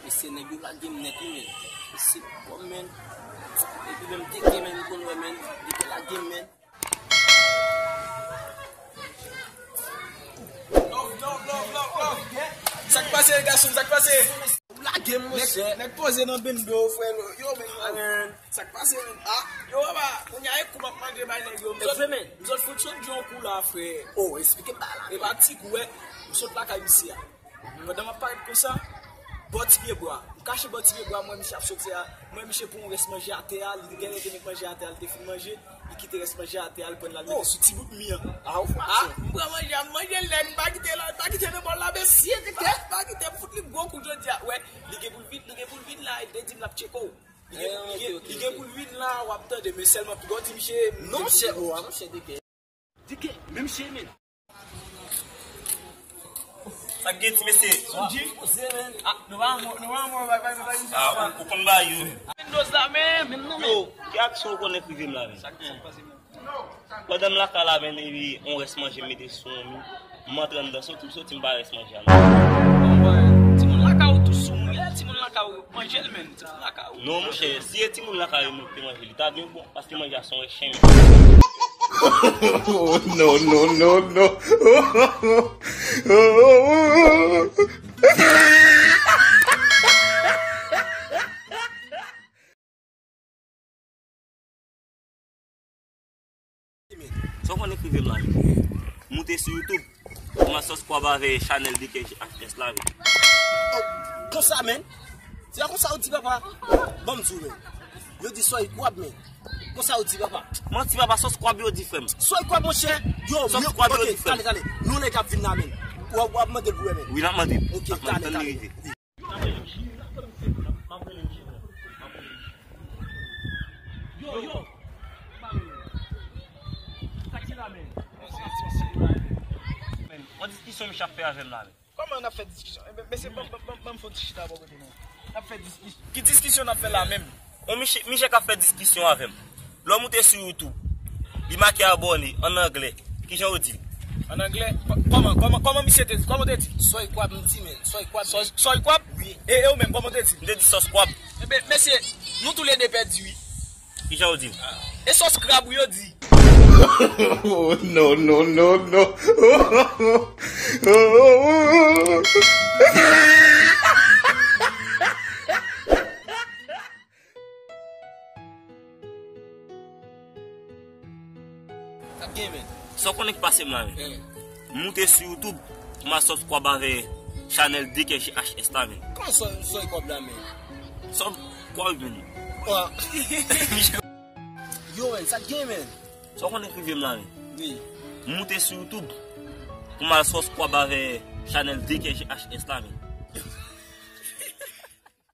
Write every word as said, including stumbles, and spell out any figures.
Mesye, nèg yo lage m nèt wi, men. Mesye, kòm, men. Epi menm D K, men, m konn wè, men. D K lage m, men. Love, love, love, love, love. Sa k pase, gason, sa k pase? Ou lage m, monchè. Nèg, nèg poze nan bendo, frè. Yo, men, sa k pase, men? Ah, yo, papa, kounye a e kou m ap mande bay nèg yo. E vre, men. M sot fout sot di yon kou la, frè. Oh, eksplike m bagay la. E pa ti kou, wè. M sot lakay misye a. Pandan m ap parèt konsa, bò ti pye bwa. M kache bò ti pye bwa, m wè misye ap soti a. M wè misye pran yon rès manje atè a, li genlè te met manje atè a, li te fin manje, li kite rès manje atè a, li pran l al mete sou ti bout mi an. Ah, ou fò. Ah, m pran manje a, m manje l nèt, m pa kite la, m pa kite nan bòl la, mesye, pa, pa kite, m fout li gwo kou jodi a. Wè, li gen pou l vin, li gen pou l vin la, li te di m l ap tcheke w. Li gen, li gen, li gen pou l vin la, w ap tande, men sèlman piga w di misye, non, monchè, oh, ah, monchè, D K. D K, menm chè, men. Sa k gen ti mesye? Sonji? Ah, nou pa mò, nou pa mò, bay, bay, bay, bay. Ah, ou, ou konn ba yo. Mendoza, men, men non, men. Yo, ki aksyon ou konnen k rive m la, men? Sa k, sa k pase, men? Pandan m lakay la, men, epi on rès manje m mete sou yon mi. M antre anndan, soti, m soti, m ba rès manje a, non. Timoun lakay ou tou sou moun, timoun lakay ou manje l, men. Timoun lakay ou. Non, monchè, si e timoun lakay ou, m te manje, li ta byen bon. Paske manje a se yon rès chen. Oh, no, no, no, no. Sa w konnen k rive m la, men. Moute sou YouTube. Kòman sòs kwab avè chanèl D K G H S la, men. Oh, konsa, men. Se pa konsa ou di, papa. Ban m di w, men. Yo di sòy kwab, men. Konsa ou di, papa. Manti, papa, sòs kwab yo di, frè m. Sòy kwab, monchè. Yo, sòs kwab yo di, frè m. Tande, tande. Nou nèg k ap vin la, men. W ap, w ap mande l pou wè, men. Wi, n ap mande l. Ok, tale, tale. Tann li rive. Yo, yo. Sa ki la, men? Men, yon diskisyon misye ap fè avè m la, men. Kòman n ap fè diskisyon? Enben, mesye, ban, ban, ban, ban m fè yon ti chita bò kote nou. N ap fè diskisyon. Ki diskisyon n ap fè la menm? On misye, misye k ap fè diskisyon avè m. Lè w moute sou YouTube, li make abòne, ann anglè. Kijan yo di l? Ann anglè? Kò-, kòman, kòman, kòman misye te di? Kòman w te di? Sòy kwab m di, men. Sòy kwab. Sòy, sòy kwab? Wi. E, e ou menm, kòman w te di? M te di sòs kwab. Enben, mesye, nou toulède pèdi, wi. Kijan yo di l? E sòs krab, wi, yo di. Oh, no, no, no, no. Sa gen, men? Sa w konnen k pase m la, men? Eh. M moute sou YouTube, m al sòs kwab avè chanèl D K G H S la, men. Kòman sòy, sòy kwab la, men? Sòy kwab, men. Wa. Yo, men, sa k gen, men? Sa w konnen k rive m la, men? Wi. M moute sou YouTube, pou m al sòs kwab avè chanèl D K G H S la, men.